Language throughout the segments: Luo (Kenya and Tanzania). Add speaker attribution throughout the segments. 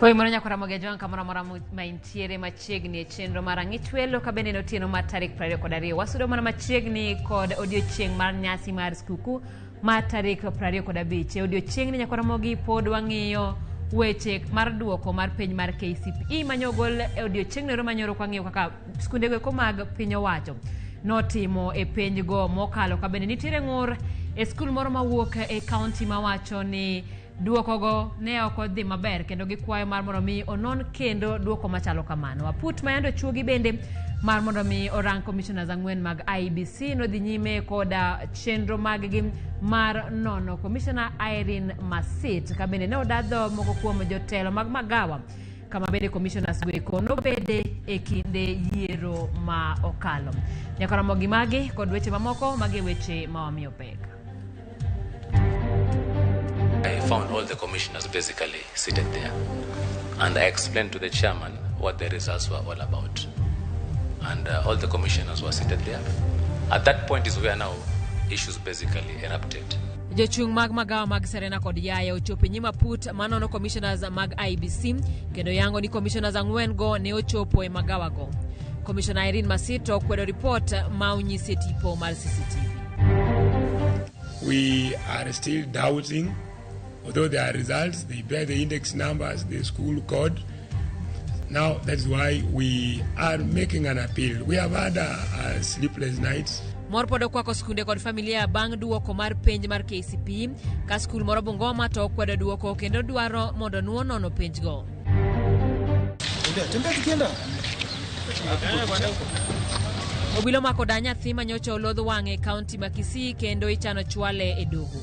Speaker 1: Oye mondo nyakora mogi ajwang' kamoro amora ma intiere machiegni e chenro mar ang'ich welo ka bende en otieno mar tarik 22. Wasudo mana machiegni kod odiochieng' mar nyasi mar skuku mar tarik 25. E odiochieng'ni nyakwara mogi pod wang'iyo weche mar duoko mar penj mar KCPE manyogol e odiochieng'no ero manyoro kwang'iyo kaka skundego eko mag piny owacho notimo e penjgo mokalo ka bende nitiere ng'ur e skul moro mawuok e kaunti mawacho ni Duokogo ne ok odhi maber kendo gikwayo mar mondo mi onon kendo duoko machalo kamano. Aput ma yande ochuogi bende mar mondo mi orang commissioners ang'wen mag IEBC nodhi nyime koda chenro maggi mar nono Commissioner Irene Masit ka bende ne odadho moko kuom jotelo mag magawa kama bende commissioners go eko nobede e kinde yiero ma okalo. Nyaka Ramogi magi kod weche mamoko magi e weche ma wamiyo pek.
Speaker 2: I found all the commissioners basically seated there. And I explained to the chairman what the results were all about. And all the commissioners were seated there. At that point is where now issues basically erupted.
Speaker 1: Jochung' mag magawa mag Serena kod Yaya ochopo e nyim aput manono commissioners mag IEBC kendo yango ni commissioners ang'wen go ne ochopo e magawa go. Commissioner Irene Masito kwedo ripot ma onyisi e tipo mar CCTV.
Speaker 3: We are still doubting, although there are results, they bear the index numbers, the school code. Now, that's why we are making an appeal. We have had a sleepless nights.
Speaker 1: Mor pod okwako skunde kod familia bang' duoko mar penj mar KCPE ka skul moro Bungoma to okwedo duoko kendo dwaro mondo nuo nono penjgo. Obila omako da nyathi manyocha olodh wang'e e kaunti ma Kisii kendo ichano chwale e doho.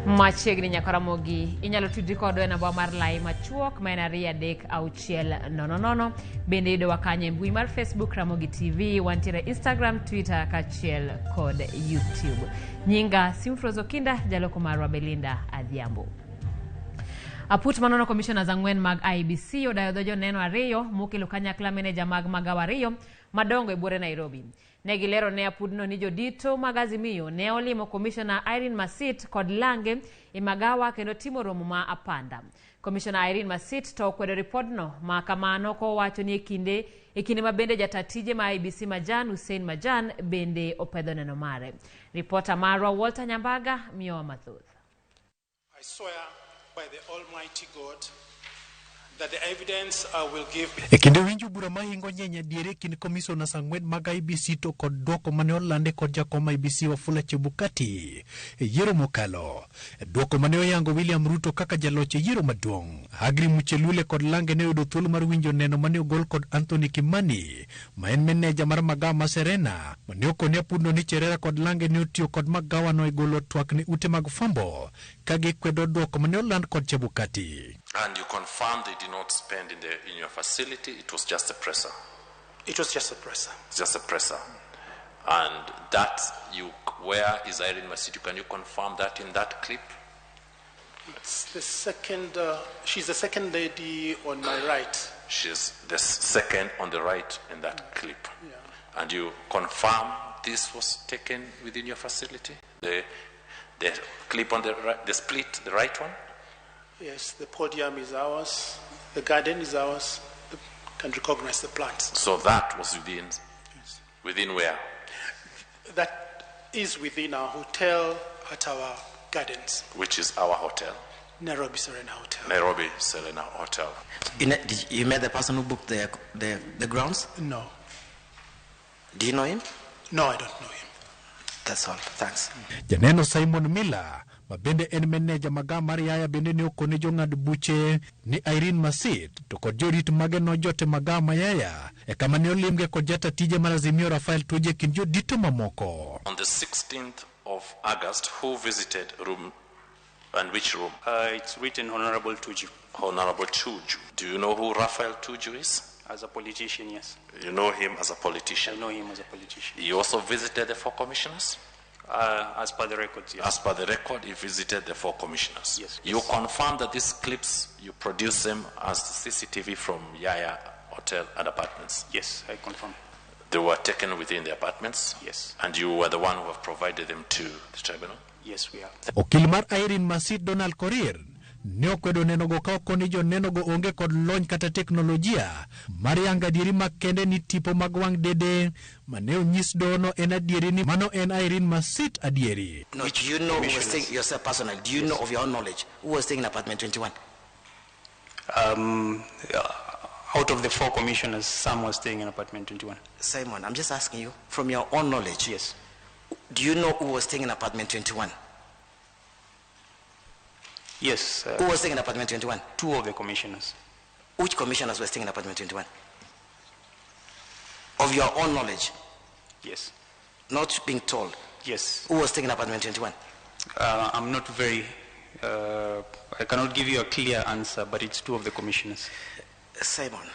Speaker 1: Machiegni nyaka Ramogi inyalo tudri kodwa e namba mar lai machuok ma en 23600. Bende yudowa kanyo e mbui mar Facebook Ramogi TV, wantiere Instagram, Twitter kaachiel kod YouTube. Nyinga Simfros Okinda, jaloko marwa Belinda Adhiambo. Aput manono commissioners ang'wen mag IEBC odayo dho joneno ariyo mokelo kanyakla meneja mag magawa ariyo madongo e buore Nairobi. Ne gilero ne apudno ni jodito mag Azimio ne olimo Commissioner Irene Masit kod lange e magawa kendo timo romo ma apanda. Commissioner Irene Masit to okwedo ripodno ma kamano kowacho ni e kinde e kinde ma bende jata tije ma IEBC Majan Hussein Majan bende opedho neno mare. Ripota marwa Walter Nyambaga miyowa mathoth.
Speaker 4: I swear by the Almighty God that the evidence I will give
Speaker 5: E kinde winjo bura mahingo nyeny adier e kind komisonas ang'wen mag IEBC to kod dwoko mane olande kod jakom IEBC Wafula Chebukati e yiero mokalo. Dwoko mane oyango William Ruto kaka jaloch e yiero maduong'. Agri Muchelule kod Lange ne oyudo thuolo mar winjo neno mane ogol kod Anthony Kimani ma en meneja mar magawa ma Serena mane okone apudno ni Cherera kod Lange ne otiyo kod magawano e golo twak ne ute mag fwambo ka gikwedo dwoko mane oland kod Chebukati.
Speaker 6: And you confirmed they did not spend in, the, in your facility, it was just a presser.
Speaker 4: It was just a presser.
Speaker 6: Just a presser. And that you, where is Irene Masitu? Can you confirm that in that clip?
Speaker 4: It's the second, she's the second lady on my right.
Speaker 6: She's the second on the right in that clip.
Speaker 4: Yeah.
Speaker 6: And you confirm this was taken within your facility? The, the clip on the right, the split, the right one?
Speaker 4: Yes, the podium is ours, the garden is ours, the, can recognize the plants.
Speaker 6: So that was within,
Speaker 4: Yes.
Speaker 6: within where?
Speaker 4: That is within our hotel at our gardens.
Speaker 6: Which is our hotel?
Speaker 4: Nairobi Serena Hotel.
Speaker 6: Nairobi Serena Hotel.
Speaker 7: You, did you met the person who booked the grounds?
Speaker 4: No.
Speaker 7: Do you know him?
Speaker 4: No, I don't know him.
Speaker 7: That's all. Thanks.
Speaker 5: Janeno Simon Miller ma bende en meneja magawa mar Yaya bende ne okone jong'ad buche ni Irene Masit to kod jorit mage nojot e magawa ma Yaya e kama ne olimge kod jata tije mar Azimio Rafael Tuju e kind jodito mamoko.
Speaker 6: On the 16th of August, who visited room and which room?
Speaker 8: It's written Honorable Tuju.
Speaker 6: Honorable Tuju. Do you know who Rafael Tuju is?
Speaker 8: As a politician, yes.
Speaker 6: You know him as a politician?
Speaker 8: I know him as a politician.
Speaker 6: He also visited the four commissioners?
Speaker 8: As per the records, yes.
Speaker 6: As per the record, he visited the four commissioners.
Speaker 8: Yes.
Speaker 6: You confirm that these clips, you produce them as CCTV from Yaya Hotel and Apartments?
Speaker 8: Yes, I confirm.
Speaker 6: They were taken within the apartments?
Speaker 8: Yes.
Speaker 6: And you were the one who have provided them to the tribunal?
Speaker 8: Yes, we are.
Speaker 5: Okil mar Irene Masit Donald Korir ne okwedo nenogo ka okoni jonenogo onge kod lony kata teknolojia mar yango adieri makende ni tipo mag wang' dede mane onyis dohono en adieri ni mano en Irene Masit adieri.
Speaker 7: No, do you know who was staying, yourself personally, do you know of your own knowledge who was staying in apartment 21?
Speaker 8: Out of the 4 commissioners, some were staying in apartment 21.
Speaker 7: Simon, I'm just asking you, from your own knowledge.
Speaker 8: Yes.
Speaker 7: Do you know who was staying in apartment 21?
Speaker 8: Yes.
Speaker 7: Who was staying in apartment 21?
Speaker 8: 2 of the commissioners.
Speaker 7: Which commissioners were staying in apartment 21? Of your own knowledge?
Speaker 8: Yes.
Speaker 7: Not being told?
Speaker 8: Yes.
Speaker 7: Who was staying in apartment 21?
Speaker 8: I'm not very... I cannot give you a clear answer, but it's 2 of the commissioners.
Speaker 7: Simon.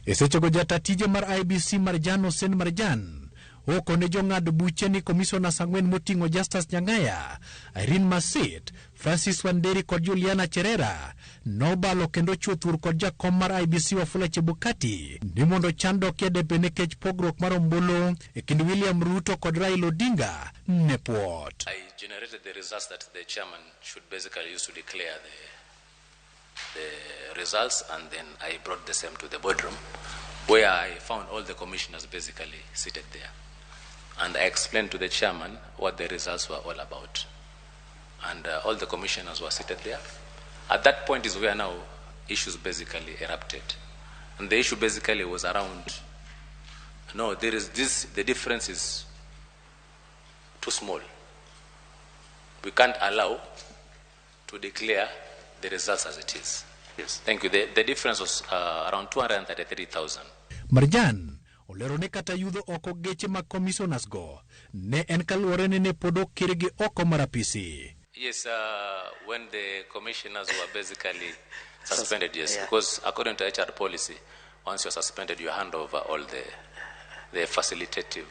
Speaker 5: E sechego jata tije mar IEBC Marjan Hussein Marjan okone jong'ad buche ni komisionas 4 moting'o Justus Nyang'aya, Irene Masit, Francis Wanderi kod Juliana Cherera nobalo kendo chuo thur kod jakom mar IEBC Wafula Chebukati ni mondo chan dokie depe nikech pogruok mar ombulu e kind William Ruto kod Raila Odinga ne puot.
Speaker 2: I generated the results that the chairman should basically use to declare the results, and then I brought the same to the boardroom, where I found all the commissioners basically seated there. And I explained to the chairman what the results were all about. And all the commissioners were seated there. At that point is where now issues basically erupted. And the issue basically was around, no, there is this, the difference is too small. We can't allow to declare the results as it is. Yes. Thank you. The difference was around 233,000.
Speaker 5: Marjan olero ni kata yudho oko geche mag commissioners go ne en kaluwore ni ne pod okirgi oko mar apisi.
Speaker 2: Yes, when the commissioners were basically suspended, yes, yeah. Because according to HR policy, once you're suspended, you hand over all the facilitative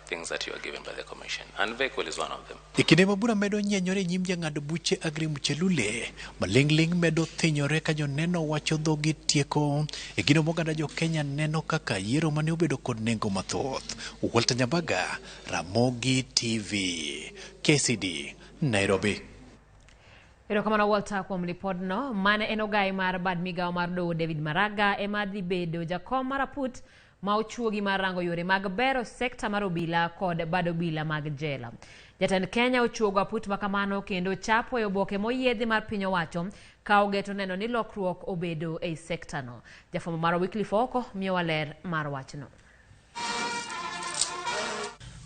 Speaker 2: things that you are given by the commission, and vehicle is one of them.
Speaker 5: E kinde ma bura medo nyenyore e nyim jang'ad buche Agri Muchelule, maling'ling' medo thinyore ka joneno wacho dhogi tieko e kinde moganda jo Kenya neno kaka yiero mane obedo kod nengo mathoth. Walter Nyambaga, Ramogi TV, KCD, Nairobi.
Speaker 1: Erokamano Walter kuom lipodno. Mane en ogai mar bad migawo mar doho David Maraga ema dhi bedo jakom mar aput ma ochuogi mar rango yore mag bero sekta mar obila kod bad obila mag jela. Jatend Kenya ochuogo aput makamano kendo chapo e oboke moyiedhi mar piny owacho ka ogeto neno ni lokruok obedo ei sekta no. Jafwambo mar Wycliffe Oko miyowa ler mar wachno.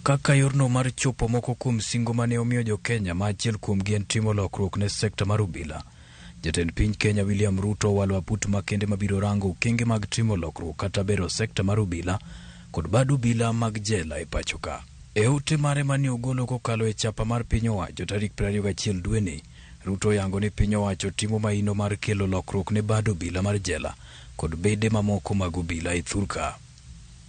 Speaker 9: Kaka yorno mar chopo moko kuom singo mane omiyo jo Kenya ma achiel kuomgi en timo lokruok ne sekta mar obila. Jatend piny Kenya William Ruto owalo aput makende mabiro rango okenge mag timo lokruok kata bero sekta mar obila kod bad obila mag jela e pacho ka. E ote mare mane ogolo kokalo e chapa mar piny owacho tarik 21 dweni, Ruto oyango ni piny owacho timo maino mar kelo lokruok ne bad obila mar jela kod bede mamoko mag obila e thurka.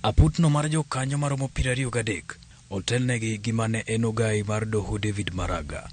Speaker 9: Aputno mar jokanyo maromo 23 otelnegi gi mane en ogai mar doho David Maraga.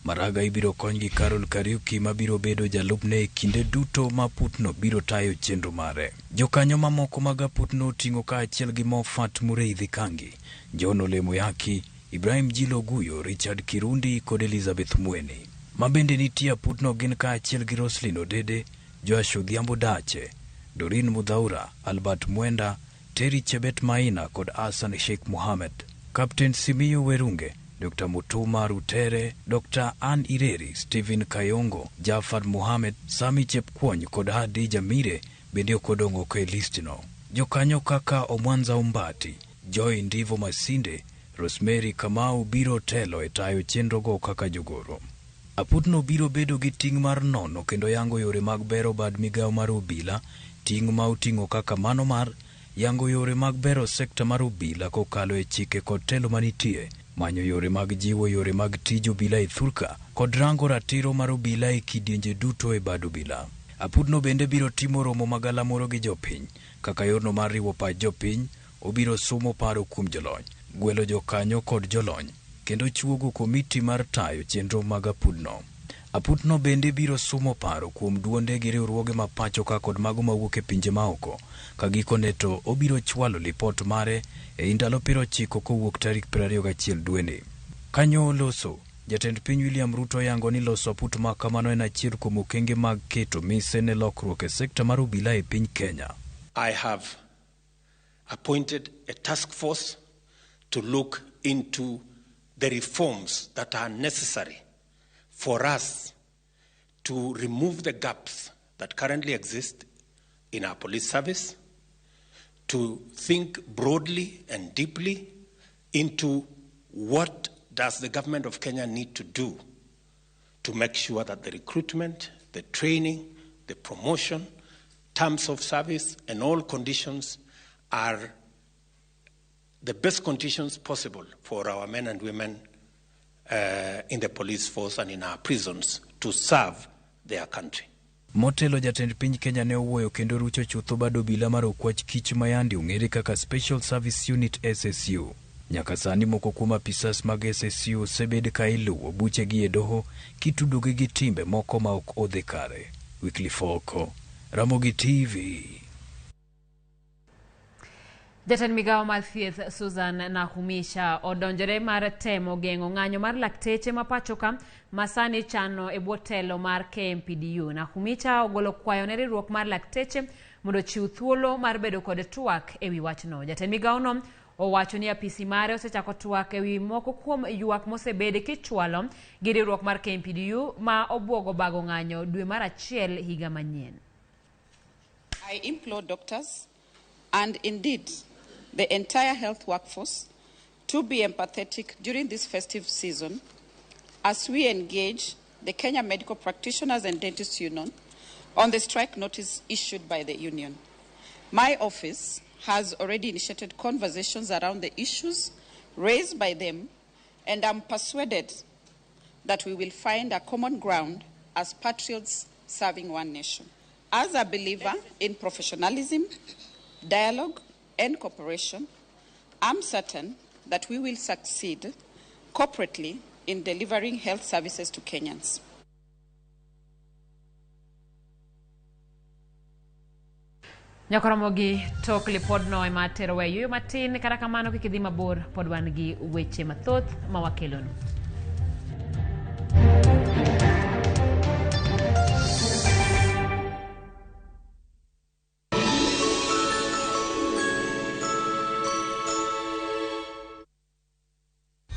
Speaker 9: Maraga ibiro kony gi Carol Kariuki mabiro bedo jalupne e kinde duto ma aputno biro tayo chenro mare. Jokanyo mamoko mag aputno oting'o kaachiel gi Moffat Mureithi Kangi, John Ole Muyaki, Ibrahim Jilo Guyo, Richard Kirundi kod Elizabeth Mweni. Ma bende nitie aputno gin kaachiel gi Roslyn Odede, Joash Odhiambo Dache, Doreen Mudhaura, Albert Mwenda, Terry Chebet Maina kod Hassan Sheikh Mohammed. Captain Simiyu Werunge, Dr. Mutuma Rutere, Dr. Ann Ireri, Stephen Kayongo, Jafar Mohamed, Sami Chepkwony kod Hadija Mire bende ok odong' oko e listno. Jokanyo kaka Omwanza Ombati, Joy Ndivo Masinde, Rosemary Kamau biro telo e tayo chenrogo kaka jogoro. Aputno biro bedo gi ting' mar nono kendo yango yore mag bero bad migawo mar obila, ting' ma oting'o kaka mano mar yango yore mag bero sekta mar obila kokalo e chike kod telo manitie, manyo yore mag jiwo yore mag tij obila e thurka kod rango ratiro mar obila e kidienje duto e bad obila. Aputno bende biro timo romo magalamoro gi jopiny kaka yorno mar riwo pach jopiny, obiro somo paro kuom jolony, gwelo jokanyo kod jolony, kendo chuogo komiti mar tayo chenro mag aputno. Aputno bende biro somo paro kuom duonde gi riwruoge ma pacho ka kod mago mawuok e pinje maoko, ka gikone to obiro chwalo lipot mare e ndalo 90 kowuok tarik 21 dweni. Kanyo oloso Jatend piny William Ruto yango ni loso aput ma kamano en achiel kuom okenge mag keto mise ne lokruok e sekta mar obila e piny Kenya.
Speaker 4: I have appointed a task force to look into the reforms that are necessary for us to remove the gaps that currently exist in our police service, to think broadly and deeply into what does the government of Kenya need to do to make sure that the recruitment, the training, the promotion, terms of service, and all conditions are the best conditions possible for our men and women in the police force and in our prisons to serve their country.
Speaker 9: Motelo jatend piny Kenya ne owuoyo kendo rucho chutho bad obila mar okwach kich ma yande ong'ere kaka Special Service Unit SSU. Nyaka sani moko kuom apisas mag SSU osebed ka iluwo buchegi e doho kitudogi gi timbe moko ma ok odhi kare. Wycliffe Oko, Ramogi TV.
Speaker 1: Jatend migawo mar thieth Susan Nakhumicha odonjore mar temo geng'o ng'anyo mar lakteche ma pacho ka ma sani chano e bwo telo mar KMPDU. Nakhumicha ogolo kwayo ne riwruok mar lakteche mondo ochiw thuolo mar bedo kod twak ewi wachno. Jatend migawono owacho ni apisi mare osechako twak ewi moko kuom ywak mosebed kichwalo gi riwruok mar KMPDU ma obwogo bago ng'anyo dwe mar achiel higa manyien.
Speaker 10: I implore doctors and indeed the entire health workforce to be empathetic during this festive season as we engage the Kenya Medical Practitioners and Dentists Union on the strike notice issued by the union. My office has already initiated conversations around the issues raised by them, and I'm persuaded that we will find a common ground as patriots serving one nation. As a believer in professionalism, dialogue, and cooperation, I'm certain that we will succeed corporately in delivering health services to Kenyans.
Speaker 1: Nyakoromogi tok lipodno ema terowa e yueyo matin, kata kamano kik idhi mabor, pod wan gi weche mathoth ma wakelonu.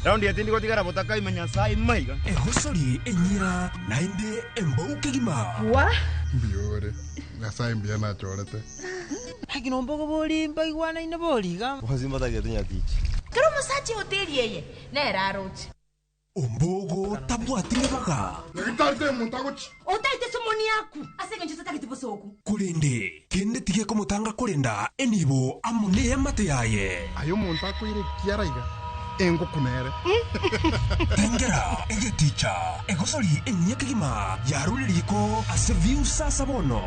Speaker 11: Raundi etindi gotigara botaka imenya sai maiga.
Speaker 12: Ehosori enyira nainde embou kegima.
Speaker 13: Wa?
Speaker 14: Mbiore. Nyasaye mbiya nachorete.
Speaker 15: Hakino mbogo bori mbaigwana ine boriga.
Speaker 11: Wazimba tagetunya tichi.
Speaker 13: Kero musachi hoteli yeye. Nera rochi.
Speaker 12: Ombogo tabwatire baka.
Speaker 14: Ngitate muntagochi.
Speaker 13: Otaite somoni yaku. Asenge ncho tatagete bosoku.
Speaker 12: Kurende kende tige komutanga kurenda enibo amune yamate yaye.
Speaker 14: Ayo muntakwire kiaraiga. Engo kunere.
Speaker 12: Tengera egeticha egosori enyekigima yaruririko ase view sasa bono.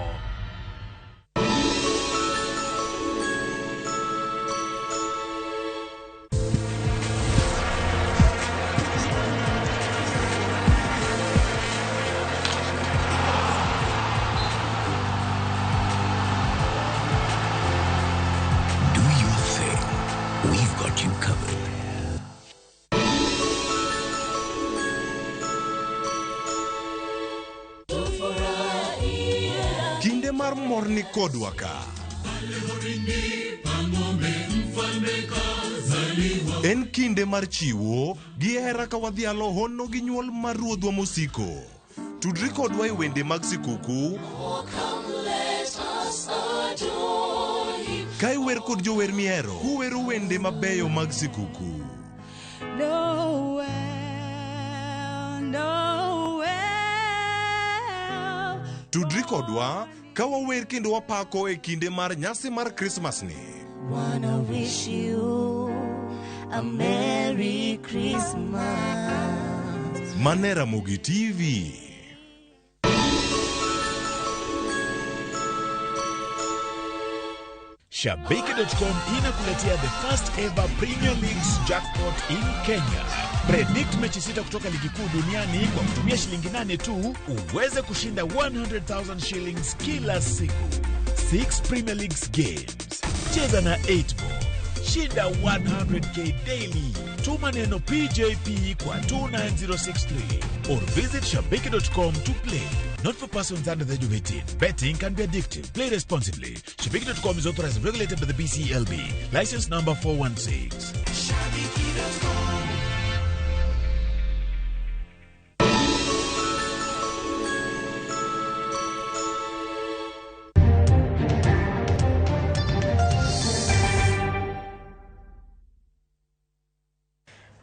Speaker 16: Do your thing. We've got you covered.
Speaker 17: Kinde mar mor ni kodwa ka. En kinde mar chiwo gi hera ka wadhialo hono gi nyuol mar ruodhwa mosiko. Tudri kodwa e wende mag sikuku. Ka iwer kod jower mihero, kuwero wende mabeyo mag sikuku.
Speaker 18: Noel, Noel.
Speaker 17: Tudri kodwa ka wawer kendo wapako e kinde mar nyasi mar Krismas ni.
Speaker 18: Wanna wish you a Merry Christmas.
Speaker 17: Mane Ramogi TV.
Speaker 19: Shabiki.com inakuletea the first ever Premier League's jackpot in Kenya. Predict mechi 6 kutoka ligi kuu duniani kwa kutumia shilingi 8 tu uweze kushinda 100,000 shillings kila siku. 6 Premier Leagues games. Cheza na 8 ball. Shinda 100K daily. Tuma neno PJP kwa 29063 or visit shabiki.com to play. Not for persons under the age of 18. Betting can be addictive. Play responsibly. Shabiki.com is authorized and regulated by the BCLB. License number 416.
Speaker 18: Shabiki.com.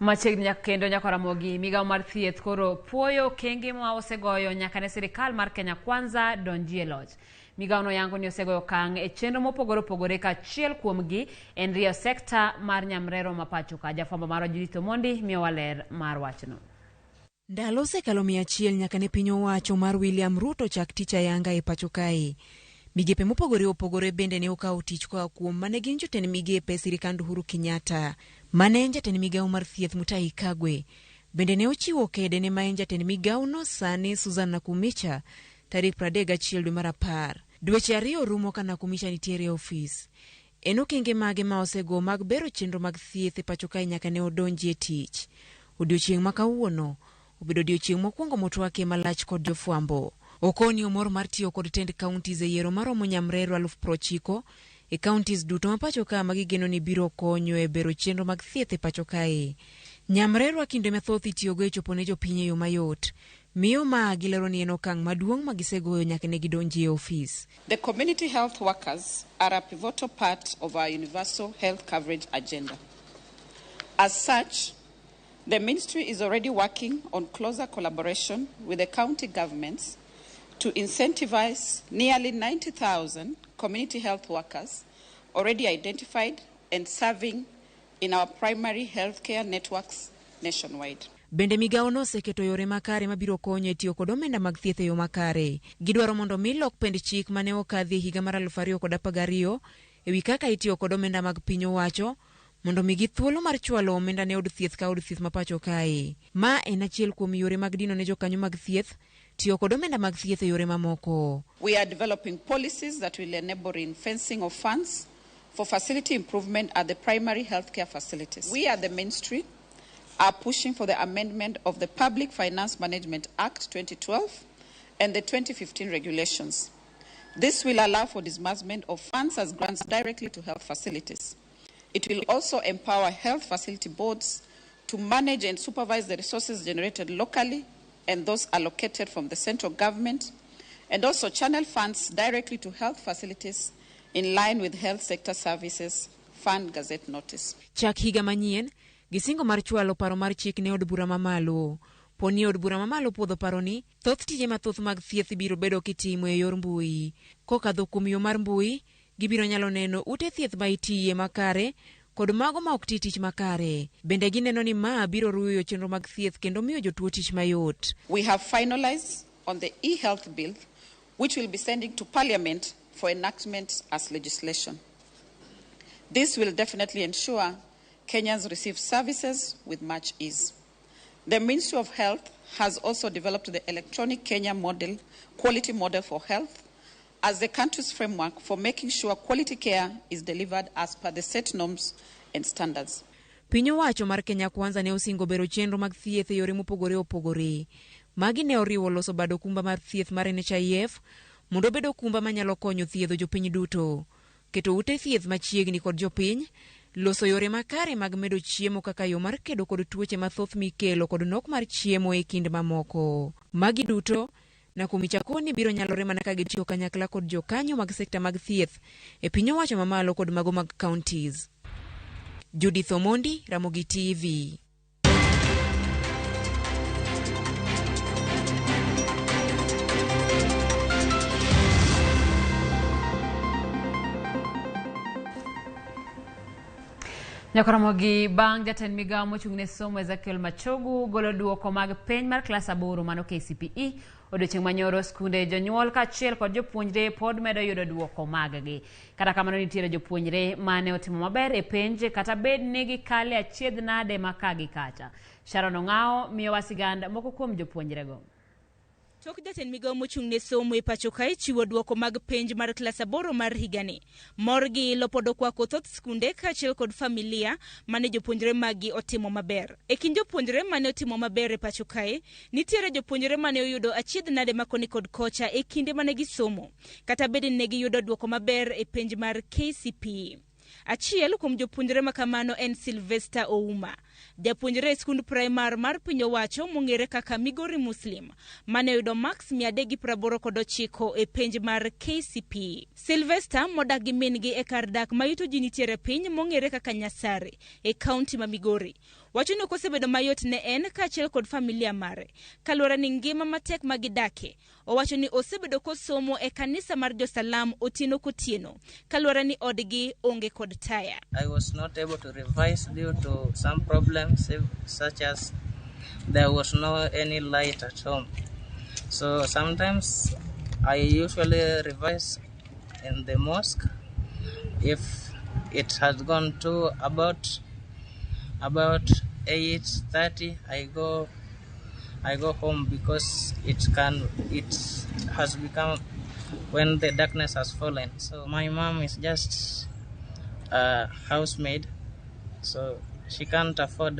Speaker 1: Machiegni nyaka kendo nyaka Ramogi, migawo mar thieth koro puoyo okenge ma osegoyo nyaka ne sirikal mar Kenya Kwanza donjie loch. Migawo no yango ni osegoyo okang' e chenro mopogore opogore ka achiel kuomgi en rieyo sekta mar nyamrero ma pacho ka. Jafwambo marwa Judith Omondi miyowa ler mar wachno.
Speaker 20: Ndalo osekalo 100 nyaka ne piny owacho mar William Ruto chak tich ayanga e pacho kae. Migepe mopogore opogore bende ne okawo tich koa kuom mane gin jotend migepe e sirikand Uhuru Kenyatta. Mane en jatend migawo mar thieth Mutahi Kagwe bende ne ochiwo kede ne ma en jatend migawo no sani Susan Nakhumicha tarik 31 dwe mar 10. Dweche 2 orumo ka Nakhumicha nitiere e ofis. En okenge mage ma osego mag bero chenro mag thieth e pacho kae nyaka ne odonji e tich. Odiochieng' ma kawuono obedo odiochieng' mokwongo motwakie malach kod jofwambo. Okoni omor mar tiyo kod tend counties e yiero maromo nyamrero 90,000 e counties duto ma pacho ka ma gigeno ni biro konyo e bero chenro mag thieth e pacho kae. Nyamrerwa kinde mathoth itiyogo e chopo ne jopiny e yo mayot. Miyo ma gilero ni en okang' maduong' ma gisegoyo nyaka ne gidonji e ofis.
Speaker 10: The community health workers are a pivotal part of our universal health coverage agenda. As such, the ministry is already working on closer collaboration with the county governments to incentivize nearly 90,000 community health workers already identified and serving in our primary healthcare networks nationwide.
Speaker 20: Bende migawo no oseketo yore makare mabiro konyo e tiyo kod omenda mag thieth e yo makare. Gidwaro mondo mi lok pend chik mane okadhi e higa mar 2012 e wi kaka itiyo kod omenda mag piny owacho mondo migi thuolo mar chwalo omenda ne od thieth ka od thieth ma pacho kae. Ma en achiel kuom yore mag dino ne jokanyo mag thieth tiyo kod omenda mag thieth e yore mamoko.
Speaker 10: We are developing policies that will enable ring-fencing of funds for facility improvement at the primary healthcare facilities. We at the ministry are pushing for the amendment of the Public Finance Management Act 2012 and the 2015 regulations. This will allow for disbursement of funds as grants directly to health facilities. It will also empower health facility boards to manage and supervise the resources generated locally and those allocated from the central government, and also channel funds directly to health facilities in line with Health Sector Services Fund Gazette Notice.
Speaker 20: Chak higa manyien, gisingo mar chwalo paro mar chik ne od bura mamalo. Poni od bura mamalo puodho paro ni, thoth tije mathoth mag thieth biro bedo kitimo e yor mbui. Kokadho kuom yo mar mbui, gibiro nyalo neno ute thieth ma itiye makare kod mago ma ok ti tich makare. Bende gineno ni ma biro ruyo chenro mag thieth kendo miyo jotuo tich mayot.
Speaker 10: We have finalized on the e-health bill, which will be sending to Parliament for enactment as legislation. This will definitely ensure Kenyans receive services with much ease. The Ministry of Health has also developed the Electronic Kenya model, quality model for health, as the country's framework for making sure quality care is delivered as per the set norms and standards.
Speaker 20: Piny owacho mar Kenya Kwanza ne osingo bero chenro mag thieth e yore mopogore opogore. Magi ne oriwo loso bad okumba mar thieth mar NHIF mondo obed okumba manyalo konyo thiedho jopiny duto, keto ute thieth machiegni kod jopiny, loso yore makare mag medo chiemo kaka yo mar kedo kod tuoche mathoth mikelo kod nok mar chiemo e kind mamoko. Magi duto Nakhumicha koni biro nyalore mana ka gitiyo kanyakla kod jokanyo mag sekta mag thieth e piny owacho mamalo kod mago mag counties. Judith Omondi, Ramogi TV.
Speaker 1: Nyakoromogi bang' jatend migawo mochung' ne somo Ezekiel Machogu golo duoko mag penj mar klas 8 mano KCPE odiochieng' manyoro skunde jonyuol kaachiel kod jopuonjre pod medo yudo duoko mag-gi. Kata kamano nitiere jopuonjre mane otimo maber e penj kata bed ni gikale achiedh nade ma ka gi kacha. Sharon Ong'ao miyowa sigand moko kuom jopuonjrego.
Speaker 21: Tok jatend migawo mochung' ne somo e pacho kae chiwo duoko mag penj mar klas aboro mar higani. Mor gi ilo pod okwako thoth skunde kaachiel kod familia mane jopuonjre maggi otimo maber. E kind jopuonjre mane otimo maber e pacho kae, nitiere jopuonjre mane oyudo achiedh nade ma koni kod kocha e kinde mane gisomo, kata bed ni ne giyudo duoko maber e penj mar KCPE. Achiel kuom jopuonjre ma kamano en Sylvester Ouma, japuonjre e skund praimar mar piny owacho mong'ere kaka Migori Muslim, mane oyudo maks 389 e penj mar KCPE. Sylvester modak gi min-gi e kar dak ma yuto ji nitiere piny mong'ere kaka Nyasare e kaunti ma Migori, wacho ni ok osebedo mayot ne en kaachiel kod familia mare kaluwore ni ngima matek ma gidake. Owacho ni osebedo kosomo e kanisa mar Josalam otieno kotieno kaluwore ni odgi onge kod taya.
Speaker 22: I was not able to revise due to some problems such as there was no any light at home. So sometimes I usually revise in the mosque. If it has gone to about 8:30, I go home because it has become when the darkness has fallen. So my mom is just a housemaid, so she can't afford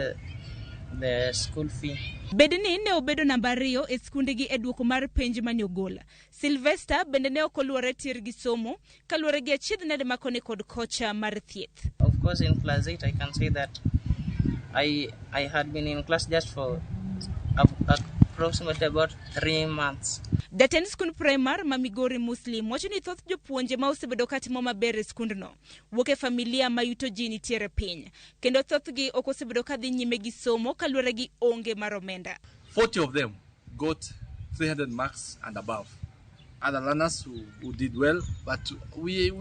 Speaker 22: the school fee.
Speaker 21: Bed ni ne obedo namba 2 e skundegi e duoko mar penj mane ogol. Sylvester bende ne ok oluwore tir gi somo kaluwore gi achiedh nade ma koni kod kocha mar thieth.
Speaker 22: Of course, in class 8 I can say that I had been in class just for approximately about 3 months.
Speaker 21: Jatend skund primar ma Migori Muslim wacho ni thoth jopuonje ma osebedo katimo maber e skundno wuok e familia ma yuto ji nitiere piny, kendo thothgi ok osebedo kadhi nyime gi somo kaluwore gi onge mar omenda.
Speaker 23: 40 of them got 300 marks and above. Other learners who did well, but we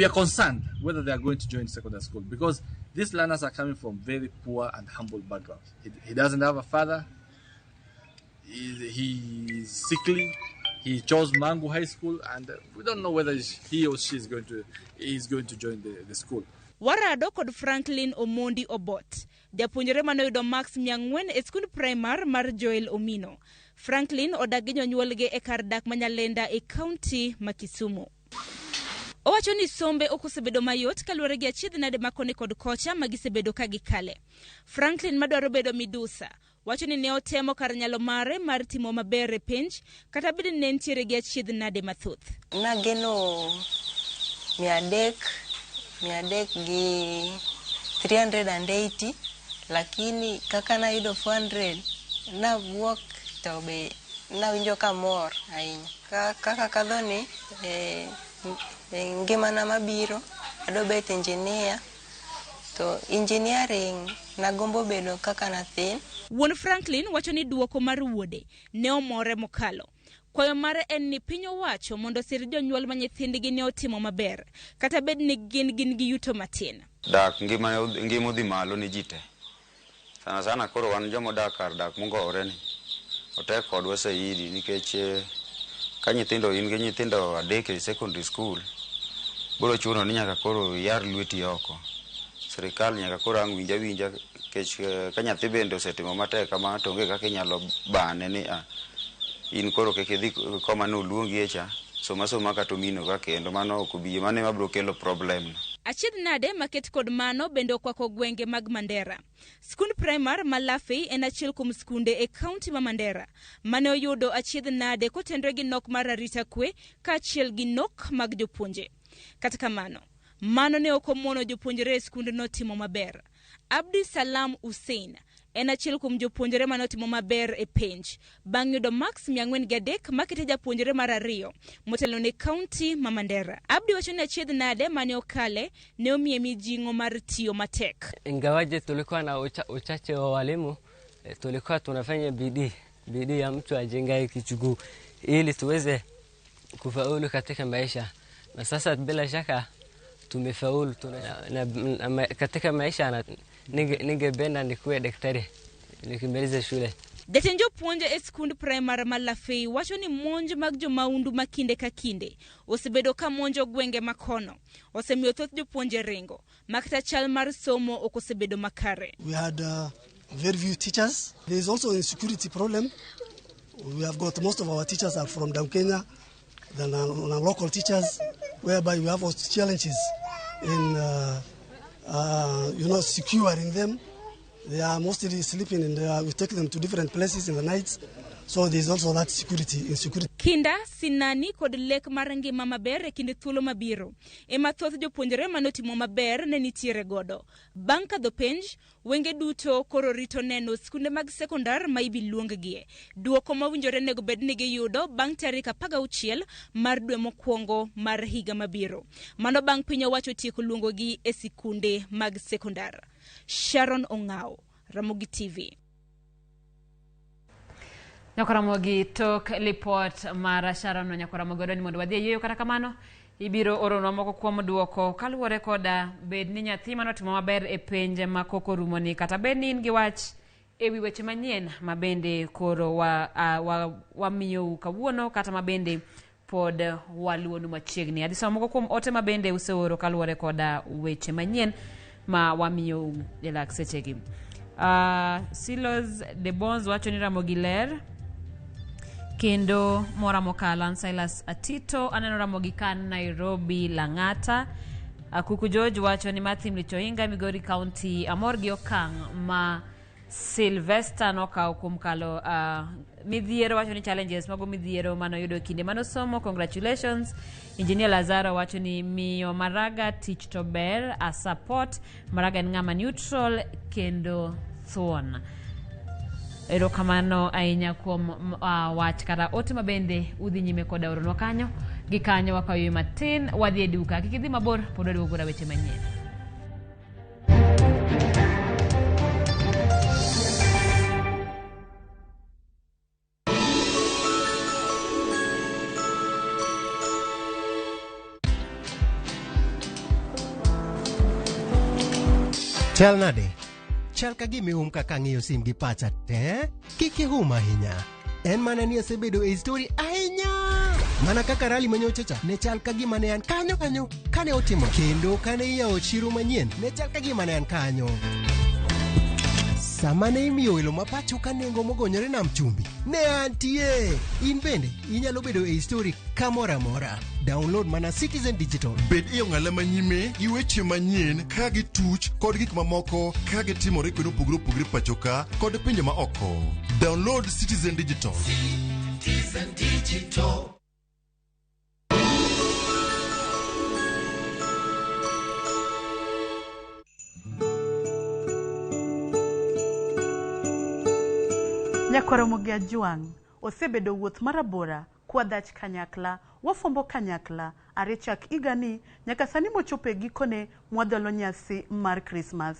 Speaker 23: are concerned whether they are going to join secondary school because these learners are coming from very poor and humble backgrounds. He doesn't have a father. He is sickly. He chose Mangu High School, and we don't know whether he or she is going to join the school.
Speaker 21: Warado kod Franklin Omondi Obot, japuonjre mane oyudo marks 400 e skund primar mar Joel Omino. Franklin odak gi jonyuolgi e kar dak ma Nyalenda e kaunti ma Kisumu. Owacho ni sombe ok osebedo mayot kaluwore gi achiedh nade ma koni kod kocha ma gisebedo ka gikale. Franklin madwaro bedo midusa wacho ni ne otemo kar nyalo mare mar timo maber e penj kata bed ni ne nitiere gi achiedh nade mathoth.
Speaker 24: Nageno 300 gi 380, lakini kaka nayudo 400 nawuok to be nawinjo kamor ahinya. Kaka kadhoni ngimana mabiro adwa bet engineer, to engineering nagombo bedo kaka nathin.
Speaker 21: Wuon Franklin wacho ni duoko mar wuode ne omore mokalo. Kwayo mare en ni piny owacho mondo osir jonyuol ma nyithindgi ne otimo maber kata bed ni gin gi yuto matin.
Speaker 25: Dak ngima odhi malo ni ji te. Sana sana koro wan joma odak kar dak mongowore ni otek kodwa saidi nikech ka nyithindo in gi nyithindo 3 e secondary school biro chuno ni nyaka koro yar lweti oko. Sirikal nyaka koro ang' winja nikech ka nyathi bende osetimo matek kamano to onge kaka inyalo bane ni in koro kik idhi koma noluongi e cha, soma soma kata omino ka kendo mano ok obi, mano ema biro kelo problem.
Speaker 21: Achiedh nade maket kod mano bende okwako gwenge mag Mandera. Skund primar ma Lafey en achiel kuom skunde e kaunti ma Mandera mane oyudo achiedh nade kotenore gi nok mar arita kwe kaachiel gi nok mag jopuonje. Kata kamano, mano ne ok omono jopuonjre e skundno timo maber. Abdi Salam Hussein en achiel kuom jopuonjre mane otimo maber e penj bang' yudo marks 403 makete japuonjre mar 2 motelo ne kaunti ma Mandera. Abdi wacho ni achiedh nade mane okale ne omiye mijing'o mar tiyo matek.
Speaker 26: Ingawaje tulikuwa na uchache wa walimu, tulikuwa tunafanya bidii ya mtu ajengaye kichuguu ili tuweze kufaulu katika maisha, na sasa bila shaka tumefaulu na katika maisha na ningependa nikuwe daktari nikimaliza shule.
Speaker 21: Jatend jopuonje e skund primar ma Lafey wacho ni monj mag jomaundu ma kinde ka kinde osebedo ka monjo gwenge makono osemiyo thoth jopuonje ringo ma kata chal mar somo ok osebedo makare.
Speaker 27: We had
Speaker 2: Very few teachers. There is also insecurity problem. We have got most of our teachers are from down Kenya, than our local teachers, whereby we have also challenges in securing them. They are mostly sleeping, and we take them to different places in the nights. So there is also that security insecurity.
Speaker 21: Kinda, sinani kod lek mar ngima maber e kinde thuolo mabiro. Ema thoth jopuonjre manotimo maber ne nitiere godo. Bang' kadho penj, wenge duto koro rito neno skunde mag sekondar ma ibi luonggie. Duoko mowinjore nego bed ni giyudo bang' tarik 16 mar dwe mokwongo mar higa mabiro. Mano bang' piny owacho tieko luongogi e sikunde mag sekondar. Sharon Ong'ao, Ramogi TV.
Speaker 1: Nyakoramogi tok lipot mar Sharon Nyakoramogi odoni mondo wadhi e yueyo. Kata kamano ibiro oronwa moko kuom duoko kaluwore koda bed ni nyathi manotimo maber e penj ma koko rumoni, kata bed ni in gi wach ewi weche manyien ma bende koro wamiyou kawuono, kata ma bende pod waluwonu machiegni. Adhi somo moko kuom ote ma bende useoro kaluwore koda weche manyien ma wamiyou e lak sechegi. Silos de Bons wacho ni Ramogi ler kendo mora mokalo. An Silas Atito aneno Ramogi kan Nairobi Lang'ata. Kuku George wacho ni Matthew Mlichoinga Migori County amor gi okang' ma Sylvester nokawo kuom kalo midhiero. Wacho ni challenges mago midhiero manoyudo e kinde manosomo. Congratulations. Engineer Lazaro wacho ni miyo Maraga tich to ber, a support Maraga en ng'ama neutral kendo thuon. Erokamano ahinya kuom wach kata ote ma bende udhi nyime koda oronwa kanyo. Gi kanyo wakawo yweyo matin, wadhi e duka. Kik idhi mabor, pod waduogo koda weche manyien.
Speaker 3: Chal nade? Chal ka gima ihum kaka ang'iyo sim gi pacha te. Kik ihum ahinya. En mana ni asebedo e story ahinya. Mana kaka rally manyocha cha ne chal ka gima ne an kanyo kanyo kane otimo, kendo kane iyawo chiro manyien ne chal ka gima ne an kanyo. Sama ne imiyo welo ma pacho ka nengo mogonyore nam chumbi, ne antie. In bende inyalo bedo e story kamoro amora. Download mana Citizen Digital.
Speaker 17: Bed e ong'ala manyime gi weche manyien ka gituch kod gik mamoko ka gitimore kuonde mopogore opogore pacho ka kod pinje ma oko. Download Citizen Digital.
Speaker 18: Citizen Digital.
Speaker 5: Nyakwaramogi Ajwang' osebedo wuoth marabora kwadhach kanyakla, wafwambo kanyakla, are chak higani nyaka sani mochopo e gikone mwadhalo nyasi mar Krismas.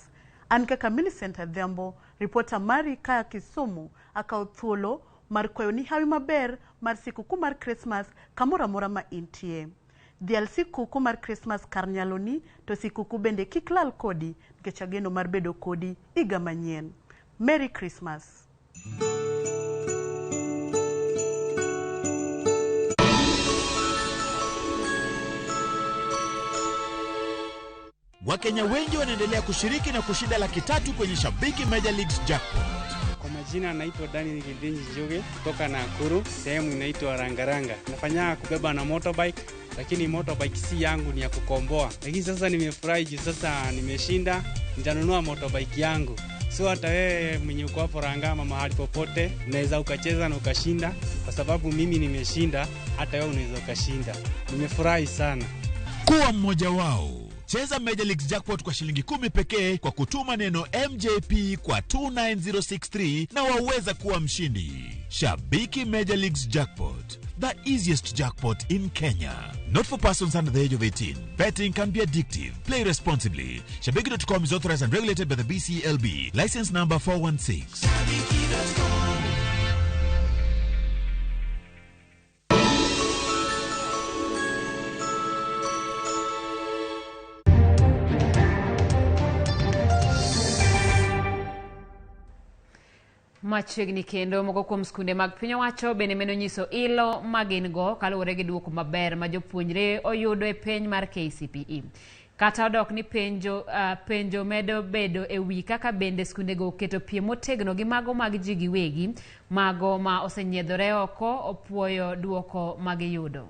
Speaker 5: An kaka Millicent Adhiambo, ripota mari ka Kisumu, akawo thuolo mar kwayo ni hawi maber mar sikuku mar Krismas kamoro amora ma intie. Dhial sikuku mar Krismas kar nyaloni, to sikuku bende kik lal kodi nikech ageno mar bedo kodi higa manyien. Merry Christmas.
Speaker 19: Wakenya wengi wanaendelea kushiriki na kushinda 300,000 kwenye Shabiki Major Leagues Jackpot.
Speaker 6: Kwa majina naitwa Daniel Gildinji Njuge kutoka Nakuru, sehemu inaitwa Rangaranga. Nafanya kubeba na motorbike, lakini motorbike si yangu, ni ya kukomboa. Lakini sasa nimefurahi juu sasa nimeshinda, nitanunua motorbike yangu. So hata wewe mwenye uko hapo Rangama mahali popote, unaweza ukacheza na ukashinda, kwa sababu mimi nimeshinda, hata wewe unaweza ukashinda. Nimefurahi sana.
Speaker 19: Kuwa mmoja wao. Cheza Major Leagues Jackpot kwa shilingi 10 pekee kwa kutuma neno MJP kwa 29063 na waweza kuwa mshindi. Shabiki Major Leagues Jackpot, the easiest jackpot in Kenya. Not for persons under the age of 18. Betting can be addictive. Play responsibly. Shabiki.com is authorized and regulated by the BCLB. License number 416.
Speaker 1: Machiegni kendo moko kuom skunde mag piny owacho bende meno nyiso ilo ma gin go kaluwore gi duoko maber ma jopuonjre oyudo e penj mar KCPE. Kata odok ni penjo medo bedo e wi kaka bende skundego oketo piem motegno gi mago mag ji giwegi, mago ma osenyiedhore oko opuoyo duoko magiyudo.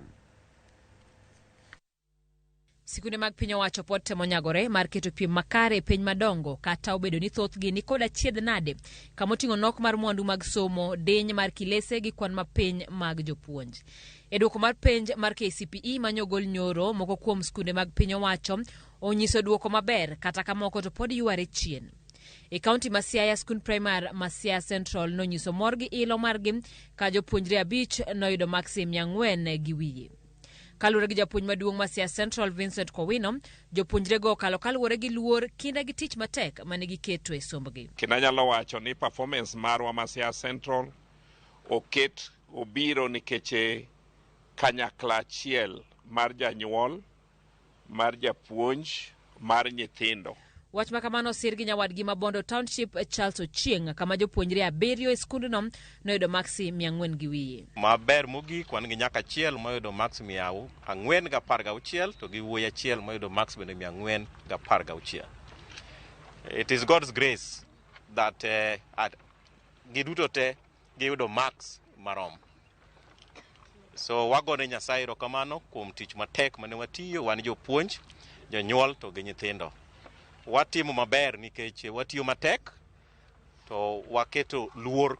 Speaker 1: Sikunde mag piny owacho pod temo nyagore mar keto piem makare e piny madongo kata obedo ni thothgi ni kod achiedh nade kamoting'o nok mar mwandu mag somo, diny mar kilese gi kwan mapiny mag jopuonj. E duoko mar penj mar KCPE manyogol nyoro, moko kuom skunde mag piny owacho onyiso duoko maber kata ka moko to pod yware chien. E kaunti ma Siaya, skund primar ma Siaya Central nonyiso mor gi ilo margi ka jopuonjre 5 noyudo maksi 400 gi wiye. Kaluwore gi japuonj maduong' ma Siaya Central Vincent Kowino, jopuonjrego okalo kaluwore gi luor, kinda gi tich matek mane giketo e sombgi.
Speaker 4: Kendo anyalo wacho ni performance marwa ma Siaya Central oket obiro nikech kanyakla achiel mar janyuol, mar japuonj, mar nyithindo.
Speaker 1: Wach ma kamano osir gi nyawadgi ma Bondo Township Charles Ochieng' kama jopuonjre 7 e skundno noyudo maksi 400 gi wiye.
Speaker 7: Maber mogik wan gi nyaka achiel moyudo maksi 416 to gi wuoyi achiel moyudo maksi bende 416. It is God's grace that giduto te giyudo max marom. So wagone Nyasaye erokamano kuom tich matek mane watiyo, wan jopuonj, jonyuol to gi nyithindo. Watimo maber nikech watiyo matek to waketo luor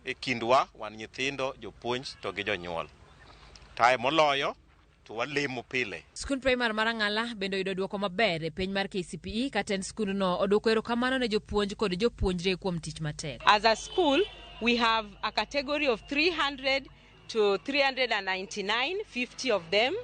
Speaker 7: e kindwa, wan nyithindo, jopuonj to gi jonyuol. Tae moloyo to walemo pile.
Speaker 1: Skund primar mar Ang'ala bende oyudo duoko maber e piny mar KCPE ka tend skundno odwoko erokamano ne jopuonj kod jopuonjre kuom tich matek.
Speaker 8: As a school, we have a category of 300 to 399, 50 of them,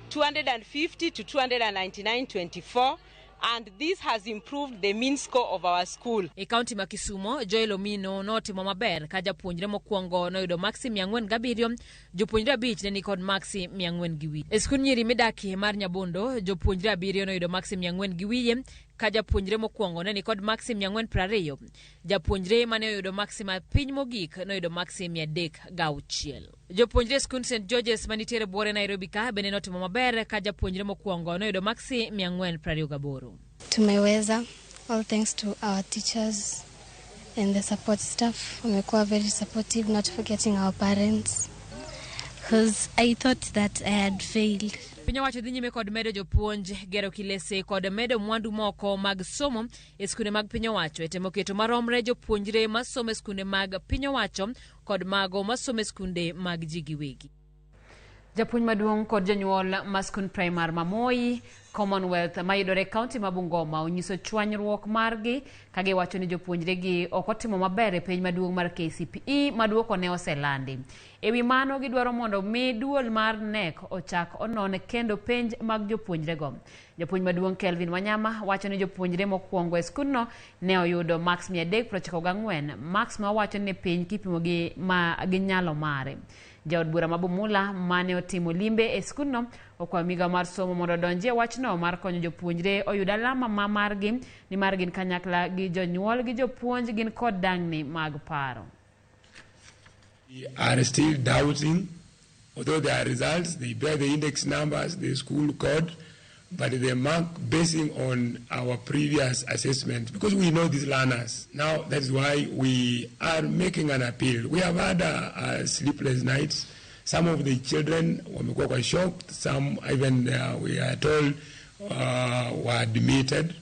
Speaker 8: 250 to 299, 24, and this has improved the mean score of our school.
Speaker 1: E kaunti ma Kisumo, Joel Omino notimo maber ka japuonjre mokwongo noyudo maksi 407, jopuonjre 5 ne nikod maksi 400 gi wiye. E skund nyiri midakie mar Nyabondo, jopuonjre 7 noyudo maksi 400 gi wiye ka japuonjre mokwongo ne nikod maksi 420. Japuonjre mane oyudo maksi ma piny mogik noyudo maksi 306. Jopuonjre skund St George's manitiere buore Nairobi ka bende notimo maber ka japuonjre mokwongo noyudo maksi 428.
Speaker 9: Tumeweza, all thanks to our teachers and the support staff. Wamekuwa very supportive, not forgetting our parents, because I thought that I had failed.
Speaker 1: Piny owacho dhi nyime kod medo jopuonj, gero kilese kod medo mwandu moko mag somo e skunde mag piny owacho e temo keto maromre jopuonjre masomo e skunde mag piny owacho kod mago masomo e skunde mag ji giwegi. Japuonj maduong' kod jonyuol ma skund primar ma Moi Commonwealth mayudore e kaunti ma Bungoma onyiso chwanyruok margi ka giwacho ni jopuonjregi ok otimo maber e piny maduong' mar KCPE ma duoko ne oselandi. E wi mano gidwaro mondo mi duol mar KNEC ochak onon kendo penj mag jopuonjrego. Japuonj maduong' Kelvin Wanyama wacho ni jopuonjre mokwongo e skundno ne oyudo max 394, max ma wacho ni piny kipimo gi ma gi nyalo mare. Jaod bura ma Bumula mane otimo limbe e skundno okwayo migawo mar somo mondo odonjie wachno mar konyo jopuonjre oyud alama ma margi nimar gin kanyakla gi jonyuol gi jopuonj gin kod dang'ni mag paro.
Speaker 11: We are still doubting, although there are results, they bear the index numbers, the school code, but the mark basing on our previous assessment, because we know these learners. Now, that's why we are making an appeal. We have had sleepless nights. Some of the children were shocked. Some even, we are told, were admitted.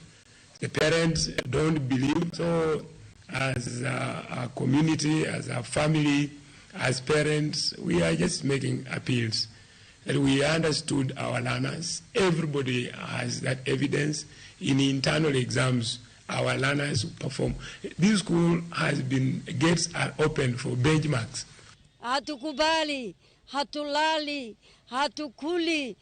Speaker 11: The parents don't believe. So as a community, as a family, as parents, we are just making appeals that we understood our learners. Everybody has that evidence. In internal exams, our learners perform. This school has been, gates are open for benchmarks.
Speaker 15: Hatukubali, hatulali, hatukuli.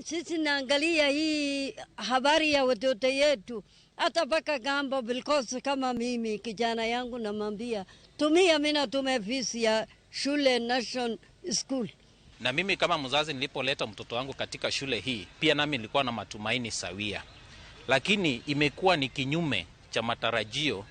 Speaker 15: Sisi naangalia hii habari ya watoto yetu. Hata mpaka gambo because kama mimi kijana yangu namwambia tumia mimi natume fees ya shule Nation School.
Speaker 27: Na mimi kama mzazi nilipoleta mtoto wangu katika shule hii, pia nami nilikuwa na matumaini sawia. Lakini imekuwa ni kinyume cha matarajio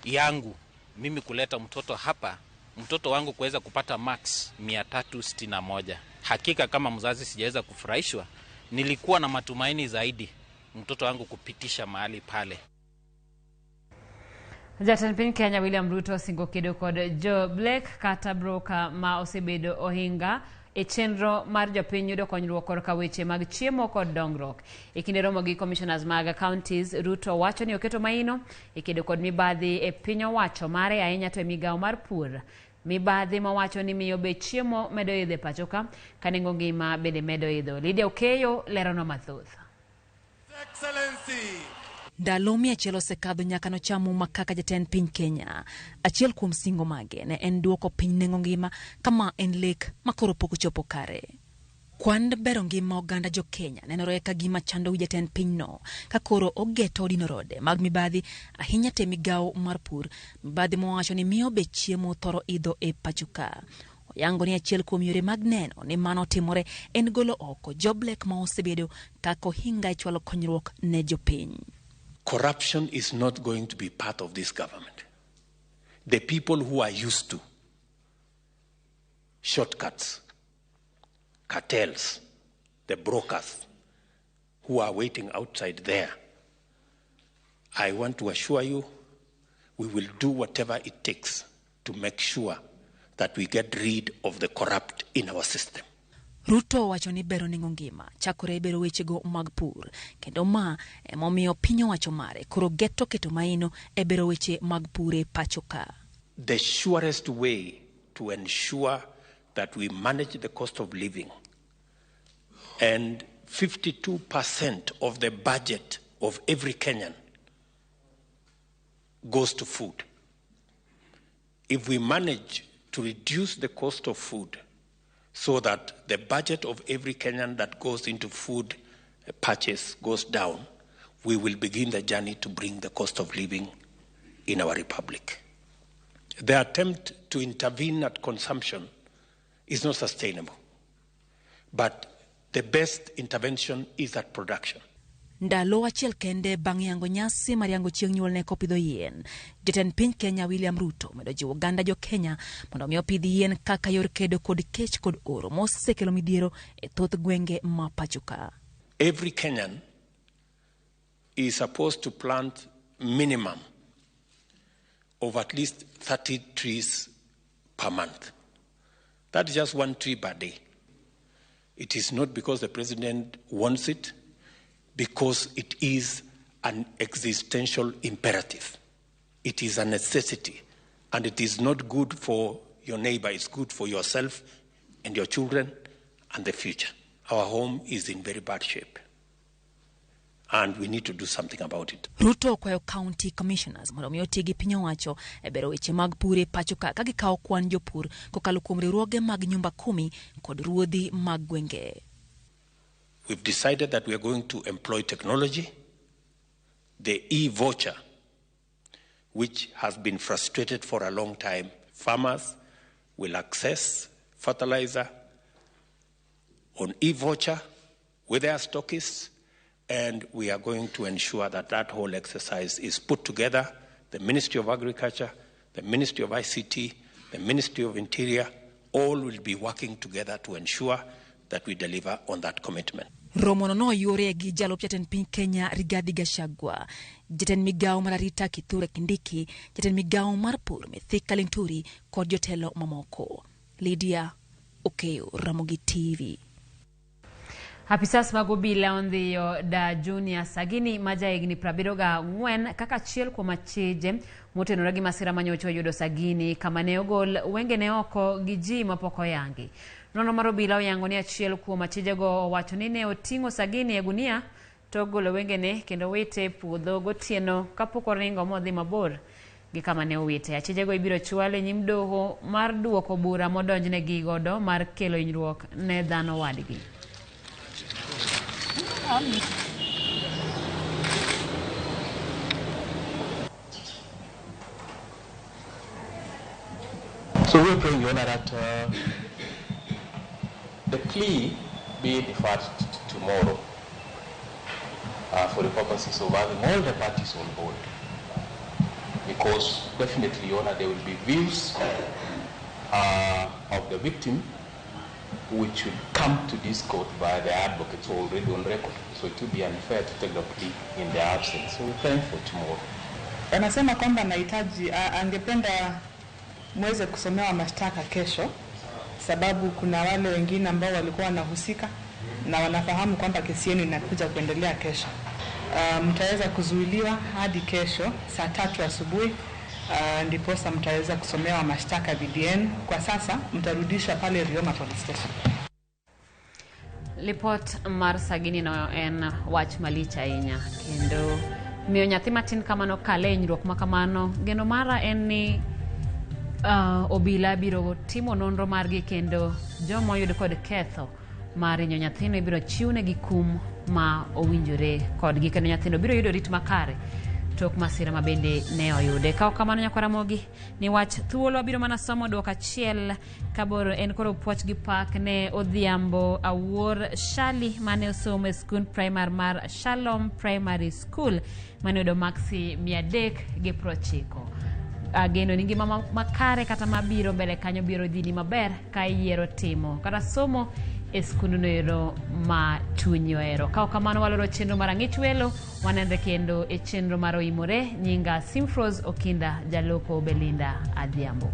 Speaker 27: yangu mimi kuleta mtoto hapa, mtoto wangu kuweza kupata max 361. Hakika kama mzazi sijaweza kufurahishwa Nilikuwa na matumaini zaidi mtoto wangu kupitisha mahali pale.
Speaker 1: Jatend piny Kenya William Ruto osingo kedo kod Joe Blake kata broka ma osebedo ohinga e chenro mar jopiny yudo konyruok korka weche mag chiemo kod dongruok. E kinde romo gi commissioners mag counties, Ruto wacho ni oketo maino e kedo kod mibadhi e piny owacho mare ahinya to e migawo mar pur. Mibadhi mawacho ni miyo bech chiemo medo idho e pacho ka, ka nengo ngima bende medo idho. Lydia Okeyo leronwa mathoth.
Speaker 10: Ndalo 100 osekadho nyaka nocham muma kaka jatend piny Kenya. Achiel kuom singo mage ne en duoko piny nengo ngima kama en lek ma koro pok ochopo kare. Kwand bero ngima oganda jo Kenya nenore ka gima chando wi jatend pinyno ka koro ogeto dino rode mag mibadhi ahinya te migawo mar pur, mibadhi mowacho ni miyo bech chiemo thoro idho e pacho ka. Oyango ni achiel kuom yore mag neno ni mano timore en golo oko Joblek ma osebedo kaka ohinga e chwalo konyruok ne jopiny.
Speaker 12: Corruption is not going to be part of this government. The people who are used to shortcuts, cartels, the brokers who are waiting outside there, I want to assure you we will do whatever it takes to make sure that we get rid of the corrupt in our system.
Speaker 10: Ruto owacho ni bero nengo ngima chakore e bero wechego mag pur kendo ma emomiyo piny owacho mare koro geto keto maino e bero weche mag pur e pacho ka.
Speaker 12: The surest way to ensure that we manage the cost of living, and 52% of the budget of every Kenyan goes to food. If we manage to reduce the cost of food so that the budget of every Kenyan that goes into food purchase goes down, we will begin the journey to bring the cost of living in our republic. The attempt to intervene at consumption is not sustainable, but the best intervention is at production.
Speaker 10: Ndalo achiel kende bang' yango nyasi mar yango chieng' nyuolne kopidho yien, jatend piny Kenya William Ruto omedo jiwo oganda jo Kenya mondo mi opidh yien kaka yor kedo kod kech kod oro mosekelo midhiero e thoth gwenge ma pacho ka.
Speaker 12: Every Kenyan is supposed to plant minimum of at least 30 trees per month. That is just one tree per day. It is not because the president wants it, because it is an existential imperative. It is a necessity, and it is not good for your neighbor, it's good for yourself and your children and the future. Our home is in very bad shape, and we need to do something about it.
Speaker 10: Ruto okwayo county commissioners mondo mi oti gi piny owacho e bero weche mag pur e pacho ka ka gikawo kwan jopur kokalo kuom riwruoge mag nyumba kumi kod ruodhi mag gwenge.
Speaker 12: We've decided that we are going to employ technology, the e-voucher, which has been frustrated for a long time. Farmers will access fertilizer on e-voucher with their stockists, and we are going to ensure that that whole exercise is put together. The Ministry of Agriculture, the Ministry of ICT, the Ministry of Interior, all will be working together to ensure that we deliver on that commitment.
Speaker 10: Romono noyuore gi jalup jatend piny Kenya Rigathi Gachagua, jatend migawo mar arita Kithure Kindiki, jatend migawo mar pur Mithika Linturi kod jotelo mamoko. Lydia Okeyo, Ramogi TV.
Speaker 1: Apisas mag obila ondhiyo da Junior Sagini ma jahigni 74 kaka achiel kuom achije motenore gi masira manyocha oyudo Sagini kama ne ogol wengene oko gi ji mapok oyangi. Nonro mar obila oyango ni achiel kuom achijego owacho ni ne oting'o Sagini e gunia to ogolo wengene kendo wite e puodho gotieno kapok oringo modhi mabor gi kama ne owite. Achijego ibiro chwal e nyim doho mar duoko bura modonjnegi godo mar kelo hinyruok ne dhano wadgi.
Speaker 13: So we're praying, Your Honor, that the plea be deferred to tomorrow for the purposes of having all the parties on board. Because definitely, Your Honor, there will be views of the victim which should come to this court by the advocates already on record. So it would be unfair to take the plea in their absence. So we plan for tomorrow.
Speaker 14: Anasema kwamba anahitaji angependa muweze kusomewa mashtaka kesho, sababu kuna wale wengine ambao walikuwa wanahusika na wanafahamu kwamba kesi yenu inakuja kuendelea kesho. Mtaweza kuzuiliwa hadi kesho saa 3 asubuhi, ndiposa mtaweza kusomewa mashtaka dhidi yenu. Kwa sasa mtarudishwa pale Rioma Police Station.
Speaker 1: Lipot mar Sagini no en wach malich ahinya kendo miyo nyathi matin kamano kale hinyruok ma kamano. Geno mara en ni obila biro timo nonro margi kendo joma oyud kod ketho mar hinyo nyathino ibiro chiwnegi kum ma owinjore kodgi kendo nyathino biro yudo rit makare tok masira ma bende ne oyude. Ka ok kamano nyakwa Ramogi, ni wach thuolo abiro mana somo duoko achiel kaboro en koro puoch gi pak ne Odhiambo Awuor Shali mane osomo e skund primar mar Shalom Primary School mane oyudo maksi 390. Ageno ni ngima makare kata mabiro mbele kanyo biro dhini maber ka iyiero timo kata somo e skundno ero ma chunyi ohero. Ka ok kamano waloro chenro mar Ang'ich Welo, wanenre kendo e chenro mar Oimore. Nyinga Simfros Okinda, jaloko Belinda Adhiambo.